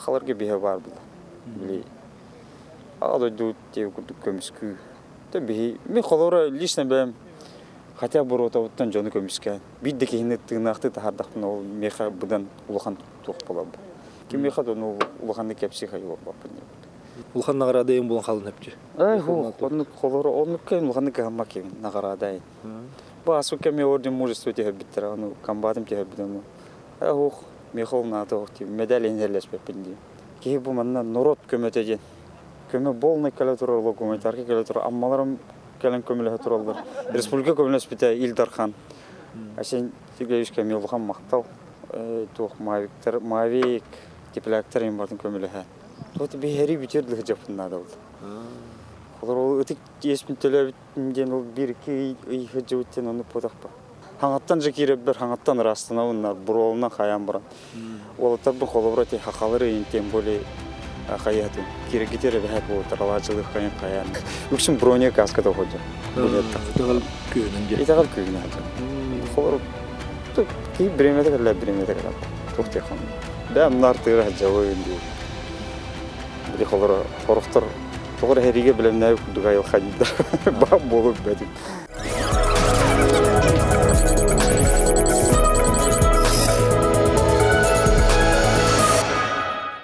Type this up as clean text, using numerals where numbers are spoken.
Сахаларга биһэ баар була. Били аҕа дойду диэби курдук көмүскүү. Тэ биһи мин холобура лично бэйэм хотя бы ротабыттан дьону көмүскээн биир да киһини тыынаахтыы таһаардахпына ол миэхэ быдан улахан туох буолар бу. Кимиэхэ да ону улаханнык кэпсии хайы буолбаппын диэн. Улахан наҕараада эйин булан хаалын өптү. Ай ху, оннук холоро оннук кэм улаханнык кыһаммак киһи наҕараада айын. Бу ааспыт кэмҥэ орден мужества түһэрбиттэрэ, ону комбатым түһэрбит ону. Ах, миэхэ ол наада ох дии, медаль иһэллэспэппин дии. Киһи бу манна норуот көмөтө диэн. Көмө полный кэлэ турар, гуманитарка кэлэ турар, аммаларым кэлэн көмөлөһө тураллар. Республика көмөлөспүтэ Ил Дархан. Айсен Сергеевичка эмиэ улахан махтал. Туох мавиктар, мавик, тепляктар эм барын көмөлөһө. Вот биһэри бүтэр дыһдьаппын наада болды. Олор ол ытык иэспин төлөөбүт диэн ол биир икки ый сылдьыбыт диэн ону буотахпа. Хаҥаттан же киирэрбэр хаҥаттан ыраастанабын буруолунан хайаан баран. Уолаттарбын холобура ти хахалар ыйын тем более хайыһатын. Киирэргитер эбэһээт буолуттар алаачылык хайын хайаан. Үксүн броня каската ходьо. Итэҕэл күүһүнэн диэн. Итэҕэл күүһүнэн сылдьар. Холобура киһи бириэмэтэ кэллэ бириэмэтэ кэлэр. Туох диэх онно. Бэйэм наар тыыра сылдьабын дии. Били холоро хорохтор тоҕо эрэ сэриигэ бэлэмнээбит курдук айылҕа дииллэр. Баам буолур бэтим.